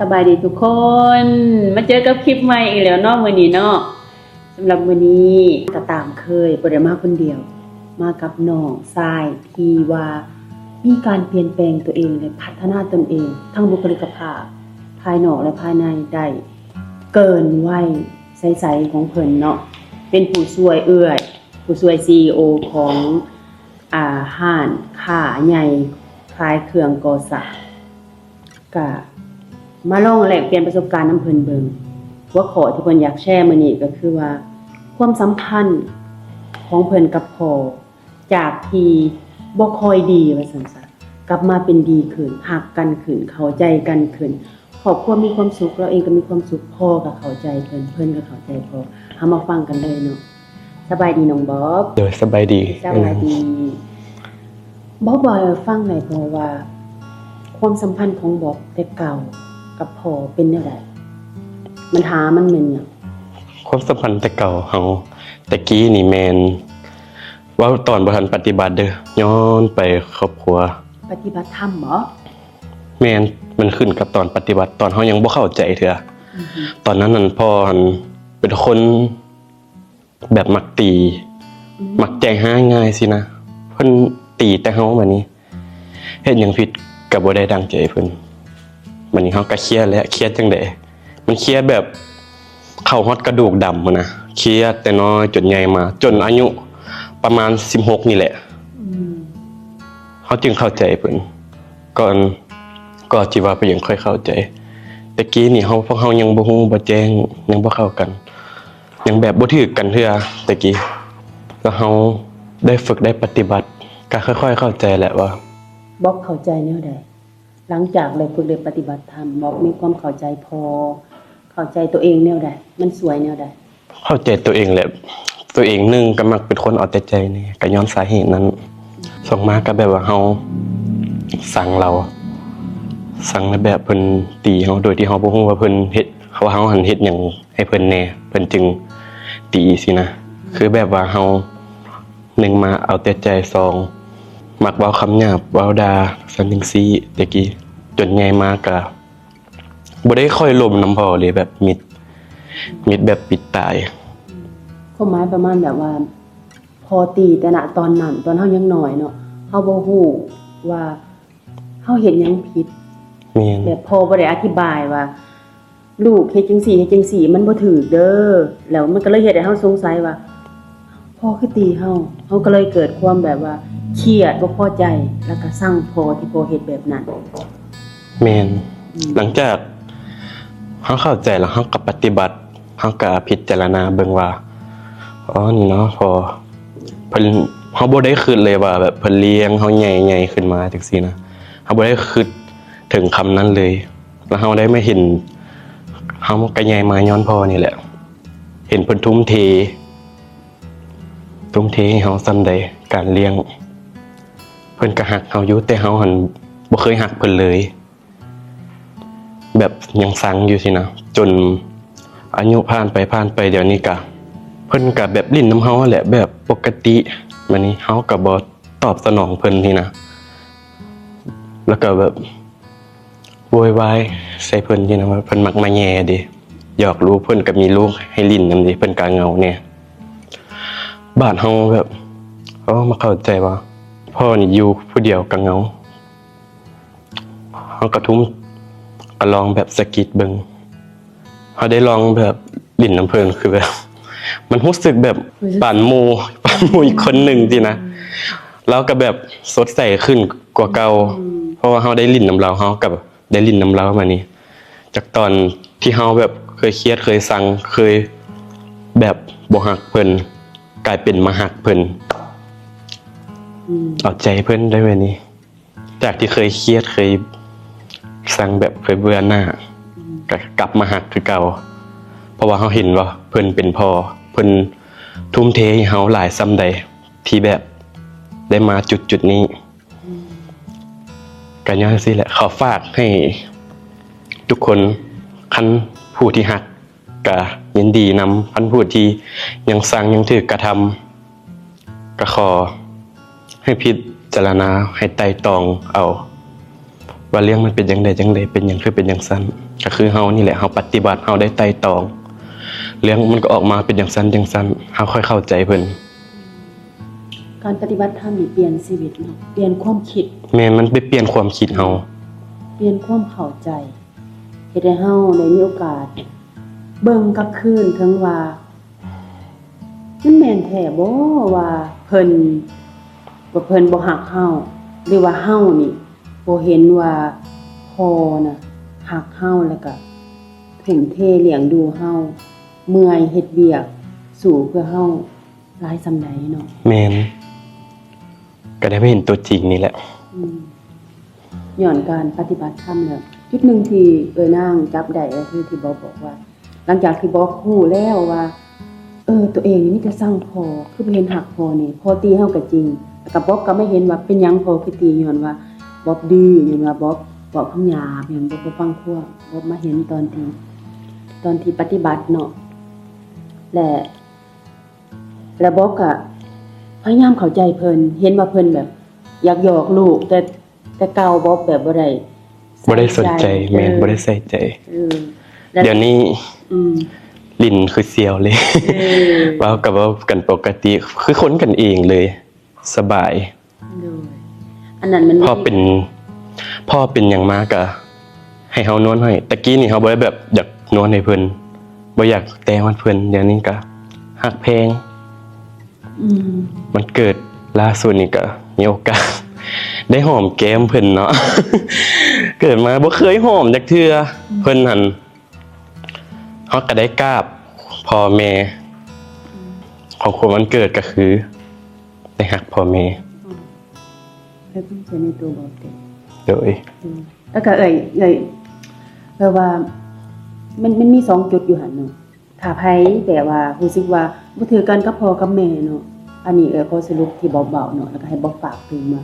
ສະບາຍດີທຸກຄົນ ມາເຈີກັບຄລິບໃໝ່ອີກແລ້ວເນາະ ມື້ນີ້ເນາະ. ສຳລັບມື້ນີ້ກໍຕາມເຄີຍ ບໍ່ໄດ້ມາຄົນດຽວ ມາກັບນ້ອງຊາຍທີ່ວ່າມີການປ່ຽນແປງຕົວເອງ ແລະ ພັດທະນາຕົນເອງ ທັງບຸກຄະລິກະພາບພາຍນອກ ແລະ ພາຍໃນໄດ້ເກີນໄວໃສໆຂອງເພິ່ນເນາະ. ເປັນຜູ້ຊ່ວຍເອື້ອຍ ຜູ້ຊ່ວຍຊີອີໂອຂອງ ອາ ຮ້ານຄ້າໃຫຍ່ຂາຍເຄື່ອງກໍ່ສ້າງ. ກະມາລອງແລກປ່ຽນປະສົບການນຳເພິ່ນເບິ່ງ. ຫົວຂໍ້ທີ່ເພິ່ນຢາກແຊມື້ນີ້ກໍຄືວ່າ ຄວາມສຳພັນຂອງເພິ່ນກັບພໍ່ ຈາກທີ່ບໍ່ຄ່ອຍດີວ່າຊັ້ນຊະ ກັບມາເປັນດີຂຶ້ນ ຮັກກັນຂຶ້ນ ເຂົ້າໃຈກັນຂຶ້ນ ຄອບຄົວມີຄວາມສຸກ ລາວເອງກໍມີຄວາມສຸກ ພໍ່ກໍເຂົ້າໃຈເພິ່ນ ເພິ່ນກໍເຂົ້າໃຈພໍ່. ເຮົາມາຟັງກັນເລີຍເນາະ. ສະບາຍດີນ້ອງບອບ. ໂດຍ ສະບາຍດີ. ສະບາຍດີ. ບອບ ເວົ້າໃຫ້ຟັງໄດ້ບໍ່ວ່າ ຄວາມສຳພັນຂອງບອບແຕ່ເກົ່າກັບພໍ່ເປັນແນວໃດ? ບັນຫາມັນແມ່ນຫຍັງ? ຄວາມສຳພັນແຕ່ເກົ່າເຮົາ ແຕ່ກີ້ນີ້ແມ່ນ ເວົ້າຕອນບໍ່ທັນປະຕິບັດເດີ້ ຍ້ອນໄປຄອບຄົວ. ປະຕິບັດທຳບໍ? ແມ່ນ ມັນຂຶ້ນກັບຕອນປະຕິບັດ ຕອນເຮົາຍັງບໍ່ເຂົ້າໃຈເທື່ອ. ອືຮຶ ຕອນນັ້ນນັ້ນ ພໍ່ຫັ້ນເປັນຄົນ ແບບມັກຕີ ອືມ ມັກໃຈຮ້າຍງ່າຍຊີ້ນະ. ເພິ່ນຕີແຕ່ເຮົາ ບາດນີ້ເຮັດຫຍັງຜິດກໍບໍ່ໄດ້ດັ່ງໃຈເພິ່ນ. ບາດນີ້ເຮົາກໍຄຽດແຫຼະ ຄຽດຈັ່ງໃດ? ມັນຄຽດແບບເຂົ້າຮອດກະດູກດຳພຸ້ນນະ. ຄຽດແຕ່ນ້ອຍຈົນໃຫຍ່ມາ ຈົນອາຍຸປະມານສິບຫົກນີ້ແຫຼະ. ອືມ ເຮົາຈຶ່ງເຂົ້າໃຈເພິ່ນ. ກ່ອນ ກໍຊິວ່າເພິ່ນຍັງຄ່ອຍເຂົ້າໃຈ. ແຕ່ກີ້ນີ້ເຮົາ ພວກເຮົາຍັງບໍ່ຮູ້ບໍ່ແຈ້ງ ຍັງບໍ່ເຂົ້າກັນ ຍັງແບບບໍ່ຖືກກັນເທື່ອແຕ່ກີ້. ແລ້ວເຮົາໄດ້ຝຶກໄດ້ປະຕິບັດ ກໍຄ່ອຍໆເຂົ້າໃຈແຫຼະວ່າ. ບອບເຂົ້າໃຈແນວໃດ? ຫຼັງຈາກໄດ້ຝຶກໄດ້ປະຕິບັດທຳ ບອບມີຄວາມເຂົ້າໃຈພໍ ເຂົ້າໃຈຕົວເອງແນວໃດ? ມັນຊ່ວຍແນວໃດ? ເຂົ້າໃຈຕົວເອງແຫຼະ ຕົວເອງໜຶ່ງກໍມັກເປັນຄົນເອົາແຕ່ໃຈແດ່ ກໍຍ້ອນສາເຫດນັ້ນ. ສອງມາກໍແບບວ່າເຮົາຊັງລາວ ຊັງໃນແບບເພິ່ນຕີເຮົາ ໂດຍທີ່ເຮົາບໍ່ຮູ້ວ່າເພິ່ນເຮັດ ວ່າເຮົາຫັ້ນເຮັດຫຍັງໃຫ້ເພິ່ນແດ່ ເພິ່ນຈຶ່ງຕີຊີ້ນະ. ຄືແບບວ່າເຮົາ ໜຶ່ງມາເອົາແຕ່ໃຈ ສອງມັກເວົ້າຄຳຫຍາບ ເວົ້າດ່າ ຊັ້ນຈັ່ງຊີ້ແຕ່ກີ້. ຈົນໃຫຍ່ມາກໍ ບໍ່ໄດ້ຄ່ອຍລົມນຳພໍ່ເລີຍ ແບບມິດ ມິດແບບປິດຕາຍ. ຄວາມໝາຍປະມານແບບວ່າ ພໍ່ຕີແຕ່ນະຕອນນັ້ນ ຕອນເຮົາຍັງນ້ອຍເນາະ ເຮົາບໍ່ຮູ້ວ່າເຮົາເຮັດຫຍັງຜິດ. ແມ່ນ ແບບພໍ່ບໍ່ໄດ້ອະທິບາຍວ່າ ລູກເຮັດຈັ່ງຊີ້ ເຮັດຈັ່ງຊີ້ ມັນບໍ່ຖືກເດີ້. ແລ້ວມັນກໍເລີຍເຮັດໃຫ້ເຮົາສົງໄສວ່າ ພໍ່ຄືຕີເຮົາ ເຮົາກໍເລີຍເກີດຄວາມແບບວ່າຄຽດ ບໍ່ພໍໃຈ ແລ້ວກໍຊັງພໍ່ທີ່ພໍ່ເຮັດແບບນັ້ນ. ແມ່ນ ອືມ ຫຼັງຈາກເຮົາເຂົ້າໃຈແລ້ວ ເຮົາກໍປະຕິບັດ ເຮົາກໍພິຈາລະນາເບິ່ງວ່າ ອໍ ນີ້ເນາະ ພໍ່ເພິ່ນ ເຮົາບໍ່ໄດ້ຄິດເລີຍວ່າແບບເພິ່ນລ້ຽງເຮົາໃຫຍ່ໆຂຶ້ນມາຈັ່ງຊີ້ນະ ເຮົາບໍ່ໄດ້ຄິດເຖິງຄຳນັ້ນເລີຍ. ແລ້ວເຮົາໄດ້ມາເຫັນ ເຮົາກໍໃຫຍ່ມາຍ້ອນພໍ່ນີ້ແຫຼະ ເຫັນເພິ່ນທຸ່ມເທ ທຸ່ມເທໃຫ້ເຮົາສ່ຳໃດ ການລ້ຽງ ເພິ່ນກໍຮັກເຮົາຢູ່ ແຕ່ເຮົາຫັ້ນບໍ່ເຄີຍຮັກເພິ່ນເລີຍ ແບບຍັງຊັງຢູ່ຊີ້ນະ. ຈົນອາຍຸຜ່ານໄປ ຜ່ານໄປ ດຽວນີ້ກະ ເພິ່ນກະແບບຫຼິ້ນນຳເຮົາຫັ້ນແຫຼະ ແບບປົກກະຕິ ບາດນີ້ເຮົາກະບໍ່ຕອບສະໜອງເພິ່ນຊີ້ນະ ແລ້ວກະແບບ ໂວຍວາຍໃສ່ເພິ່ນຢູ່ນະ ວ່າເພິ່ນມັກມາແຍ່ເດ້ ຫຍອກລູກ ເພິ່ນກໍມີລູກໃຫ້ຫຼິ້ນນຳເດ້ ເພິ່ນກໍເຫງົາແດ່. ບາດເຮົາແບບ ເອີ ມາເຂົ້າໃຈວ່າ ພໍ່ນີ້ຢູ່ຜູ້ດຽວກໍເຫງົາ ເຮົາກໍທຸ່ມ ກໍລອງແບບສະກິດເບິ່ງ ເຮົາໄດ້ລອງແບບຫຼິ້ນນຳເພິ່ນ ຄືແບບ ມັນຮູ້ສຶກແບບປານໝູ່ ປານໝູ່ອີກຄົນໜຶ່ງຊີ້ນະ ລາວກໍແບບສົດໃສຂຶ້ນກວ່າເກົ່າ ເພາະວ່າເຮົາໄດ້ຫຼິ້ນນຳລາວ ເຮົາກໍໄດ້ຫຼິ້ນນຳລາວມານີ້ ຈາກຕອນທີ່ເຮົາແບບເຄີຍຄຽດ ເຄີຍຊັງ ເຄີຍແບບບໍ່ຮັກເພິ່ນ ກາຍເປັນມາຮັກເພິ່ນ ເອົາໃຈເພິ່ນໄດ້ແບບນີ້. ຈາກທີ່ເຄີຍຄຽດ ເຄີຍຊັງ ແບບເຄີຍເບື່ອໜ້າ ກໍກັບມາຮັກຄືເກົ່າ ເພາະວ່າເຮົາເຫັນວ່າເພິ່ນເປັນພໍ່ ເພິ່ນທຸ່ມເທໃຫ້ເຮົາຫຼາຍສ່ຳໃດ ທີ່ແບບໄດ້ມາຈຸດໆນີ້. ກໍຍ້ອນຈັ່ງຊີ້ແຫຼະ ຂໍຝາກໃຫ້ທຸກຄົນ ຄັນຜູ້ທີ່ຮັກ ກະຍິນດີນຳ ຄັນຜູ້ທີ່ຍັງຊັງ ຍັງຖືກກະທຳ ກະຂໍໃຫ້ພິຈາລະນາ ໃຫ້ໄຕ່ຕອງເອົາ ວ່າເລື່ອງມັນເປັນຈັ່ງໃດຈັ່ງໃດ, ເປັນຫຍັງຄືເປັນຈັ່ງຊັ້ນ. ກໍຄືເຮົານີ້ແຫຼະ, ເຮົາປະຕິບັດ, ເຮົາໄດ້ໄຕ່ຕອງ, ເລື່ອງມັນກໍອອກມາເປັນຈັ່ງຊັ້ນຈັ່ງຊັ້ນ, ເຮົາຄ່ອຍເຂົ້າໃຈເພິ່ນ. ການປະຕິບັດທຳນີ້ປ່ຽນຊີວິດເນາະ, ປ່ຽນຄວາມຄິດ. ແມ່ນ, ມັນໄປປ່ຽນຄວາມຄິດເຮົາ, ປ່ຽນຄວາມເຂົ້າໃຈ, ເຮັດໃຫ້ເຮົາໄດ້ມີໂອກາດເບິ່ງກັບຄືນເຖິງວ່າ ມັນແມ່ນແທ້ບໍ່ວ່າເພິ່ນ ວ່າເພິ່ນບໍ່ຮັກເຮົາ ຫຼືວ່າເຮົານີ້ບໍ່ເຫັນວ່າພໍ່ນະຮັກເຮົາ ແລ້ວກະທຸ່ມເທລ້ຽງດູເຮົາ, ເມື່ອຍເຮັດວຽກ ສູ້ເພື່ອເຮົາຫຼາຍສ່ຳໃດເນາະ? ແມ່ນ, ກໍໄດ້ມາເຫັນຕົວຈິງນີ້ແຫຼະ. ອືມ ຍ້ອນການປະຕິບັດທຳແລ້ວ ຈຸດໜຶ່ງທີ່ເອື້ອຍນາງຈັບໄດ້ກໍຄືທີ່ບອບບອກວ່າ ຫຼັງຈາກທີ່ບອບຮູ້ແລ້ວວ່າ ເອີ ຕົວເອງນີ້ມີແຕ່ຊັງພໍ່ ຄືບໍ່ເຫັນຮັກພໍ່ແດ່, ພໍ່ຕີເຮົາກໍຈິງ, ແລ້ວກໍບອບກໍມາເຫັນວ່າເປັນຫຍັງພໍ່ຄືຕີ, ຍ້ອນວ່າບອບດື້, ຍ້ອນວ່າບອບເວົ້າຄຳຫຍາບ, ຍ້ອນບອບບໍ່ຟັງຄວາມ. ບອບມາເຫັນຕອນທີ່ ຕອນທີ່ປະຕິບັດເນາະ ແລະ ແລ້ວບອບກໍພະຍາຍາມເຂົ້າໃຈເພິ່ນ, ເຫັນວ່າເພິ່ນແບບຢາກຫຍອກລູກ, ແຕ່ ແຕ່ເກົ່າບອບແບບບໍ່ໄດ້ ບໍ່ໄດ້ສົນໃຈ. ໃສ່ໃຈ. ແມ່ນ, ເອີ ບໍ່ໄດ້ໃສ່ໃຈ. ເອີ ແລ້ວດຽວນີ້ ອືມ ຫຼິ້ນຄືສ່ຽວເລີຍ. ເອີ ເວົ້າກໍເວົ້າກັນປົກກະຕິ ຄືຄົນກັນເອງເລີຍ, ສະບາຍ. ໂດຍ ອັນນັ້ນມັນ ພໍເປັນ ພໍເປັນຫຍັງມາກໍໃຫ້ເຮົານວນໃຫ້. ແຕ່ກີ້ນີ້ເຮົາບໍ່ໄດ້ແບບຢາກນວນໃຫ້ເພິ່ນ, ບໍ່ຢາກແຕະຮອດເພິ່ນ, ດຽວນີ້ກໍຮັກແພງ. ອືມ ວັນເກີດລ່າສຸດນີ້ກໍມີໂອກາດໄດ້ຫອມແກ້ມເພິ່ນເນາະ, ເກີດມາບໍ່ເຄີຍຫອມຈັກເທື່ອ. ອືມ ເພິ່ນຫັ້ນ ເຮົາກໍໄດ້ກາບພໍ່ແມ່ ອືມ ຂອງຂວັນວັນເກີດ ກໍຄືໄດ້ຮັກພໍ່ແມ່. ອືມ ເພິ່ນເປັນໃຈໃນຕົວບອບເດ້. ໂດຍ ອືມ ແລ້ວກໍເອື້ອຍ ເອື້ອຍ ແບບວ່າ ມັນ ມັນມີສອງຈຸດຢູ່ຫັ້ນເນາະ. ຖ້າໃຜແບບວ່າຮູ້ສຶກວ່າບໍ່ຖືກກັນກັບພໍ່ກັບແມ່ເນາະ, ອັນນີ້ເອື້ອຍຂໍສະຫຼຸບທີ່ບອບເວົ້າເນາະ, ແລ້ວກໍໃຫ້ບອບຝາກຕື່ມວ່າ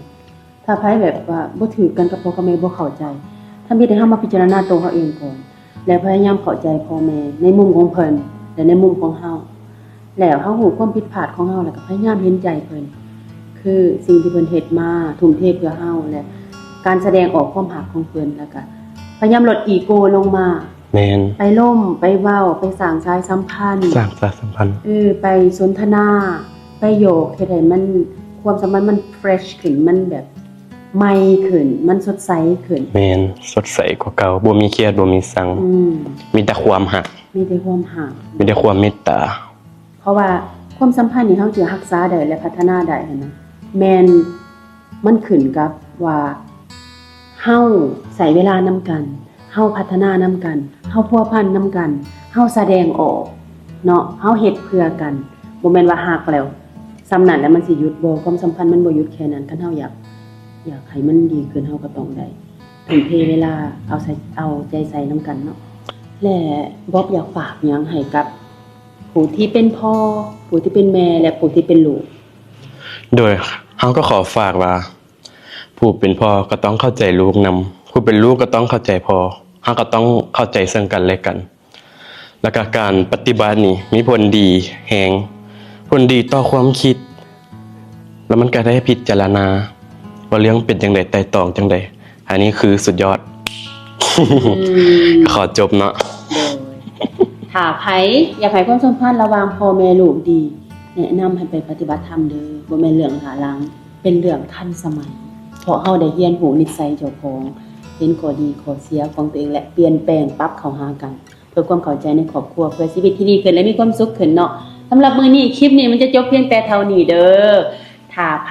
ຖ້າໃຜແບບວ່າບໍ່ຖືກກັນກັບພໍ່ກັບແມ່, ບໍ່ເຂົ້າໃຈ, ທຳອິດໃຫ້ເຮົາມາພິຈາລະນາຕົວເຮົາເອງກ່ອນ ແລະ ພະຍາຍາມເຂົ້າໃຈພໍ່ແມ່ໃນມຸມຂອງເພິ່ນ ແລະ ໃນມຸມຂອງເຮົາ. ແລ້ວເຮົາຮູ້ຄວາມຜິດພາດຂອງເຮົາ ແລ້ວກໍພະຍາຍາມເຫັນໃຈເພິ່ນ ຄືສິ່ງທີ່ເພິ່ນເຮັດມາ, ທຸ່ມເທເພື່ອເຮົາ ແລະ ການສະແດງອອກຄວາມຮັກຂອງເພິ່ນ ແລ້ວກໍພະຍາຍາມລົດອີໂກລົງມາ. ແມ່ນ ໄປລົມ ໄປເວົ້າ ໄປສ້າງສາຍສຳພັນ ສ້າງສາຍສຳພັນ ເອີ ໄປສົນທະນາ ໄປຫຍອກ ເຮັດໃຫ້ມັນ ຄວາມສຳພັນມັນເຟຣຊຂຶ້ນ ມັນແບບໃໝ່ຂຶ້ນ ມັນສົດໃສຂຶ້ນ. ແມ່ນ ສົດໃສກວ່າເກົ່າ ບໍ່ມີຄຽດ ບໍ່ມີຊັງ. ອືມ ມີແຕ່ຄວາມຮັກ ມີແຕ່ຄວາມຮັກ ມີແຕ່ຄວາມເມດຕາ. ເພາະວ່າຄວາມສຳພັນທີ່ເຮົາຈະຮັກສາໄດ້ ແລະ ພັດທະນາໄດ້ຫັ້ນນະ ແມ່ນມັນຂຶ້ນກັບວ່າເຮົາໃຊ້ເວລານຳກັນ, ເຮົາພັດທະນານຳກັນ, ເຮົາພົວພັນນຳກັນ, ເຮົາສະແດງອອກເນາະ, ເຮົາເຮັດເພື່ອກັນ. ບໍ່ແມ່ນວ່າຮັກແລ້ວສ່ຳນັ້ນແລ້ວມັນຊິຢຸດ, ບໍ່, ຄວາມສຳພັນມັນບໍ່ຢຸດແຄ່ນັ້ນ. ຄັນເຮົາຢາກ, ຢາກໃຫ້ມັນດີຂຶ້ນ, ເຮົາກໍຕ້ອງໄດ້ ທຸ່ມເທເວລາເອົາໃສ່ ເອົາໃຈໃສ່ນຳກັນເນາະ. ແລະ ບອບຢາກຝາກຫຍັງໃຫ້ກັບຜູ້ທີ່ເປັນພໍ່, ຜູ້ທີ່ເປັນແມ່ ແລະ ຜູ້ທີ່ເປັນລູກ? ໂດຍ ເຮົາກໍຂໍຝາກວ່າ ຜູ້ເປັນພໍ່ກໍຕ້ອງເຂົ້າໃຈລູກນຳ, ຜູ້ເປັນລູກກໍຕ້ອງເຂົ້າໃຈພໍ່, ເຮົາກໍຕ້ອງເຂົ້າໃຈເຊິ່ງກັນແລະກັນ. ແລ້ວກໍການປະຕິບັດນີ້ມີຜົນດີແຮງ, ຜົນດີຕໍ່ຄວາມຄິດ, ແລ້ວມັນກໍໄດ້ພິຈາລະນາວ່າເລື່ອງເປັນຈັ່ງໃດ, ໄຕ່ຕອງຈັ່ງໃດ. ອັນນີ້ຄືສຸດຍອດ. ອືມ ຂໍຈົບເນາະ. ໂດຍ ຖ້າໃຜຢາກໃຫ້ຄວາມສຳພັນລະຫວ່າງພໍ່ແມ່ລູກດີ, ແນະນຳໃຫ້ໄປປະຕິບັດທຳເດີ້. ບໍ່ແມ່ນເລື່ອງລ້າຫຼັງ, ເປັນເລື່ອງທັນສະໄໝ, ເພາະເຮົາໄດ້ຮຽນຮູ້ນິໄສເຈົ້າຂອງ, ເຫັນຂໍ້ດີຂໍ້ເສຍຂອງຕົວເອງ ແລະ ປ່ຽນແປງປັບເຂົ້າຫາກັນ ເພື່ອຄວາມເຂົ້າໃຈໃນຄອບຄົວ, ເພື່ອຊີວິດທີ່ດີຂຶ້ນ ແລະ ມີຄວາມສຸກຂຶ້ນເນາະ. ສຳລັບມື້ນີ້ ຄລິບນີ້ມັນຈະຈົບພຽງແຕ່ເທົ່ານີ້ເດີ້. ຖ້າໃຜ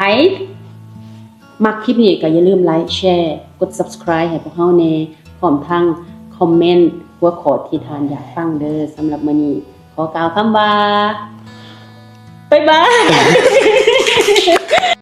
ມັກຄລິບນີ້ກໍຢ່າລືມໄລຄ໌ ແຊຣ໌ ກົດ ຊັບສະຄຣາຍບ໌ ໃຫ້ພວກເຮົາແດ່, ພ້ອມທັງຄອມເມັນຫົວຂໍ້ທີ່ທ່ານຢາກຟັງເດີ້. ສຳລັບມື້ນີ້ ຂໍກ່າວຄຳວ່າ ບາຍບາຍ.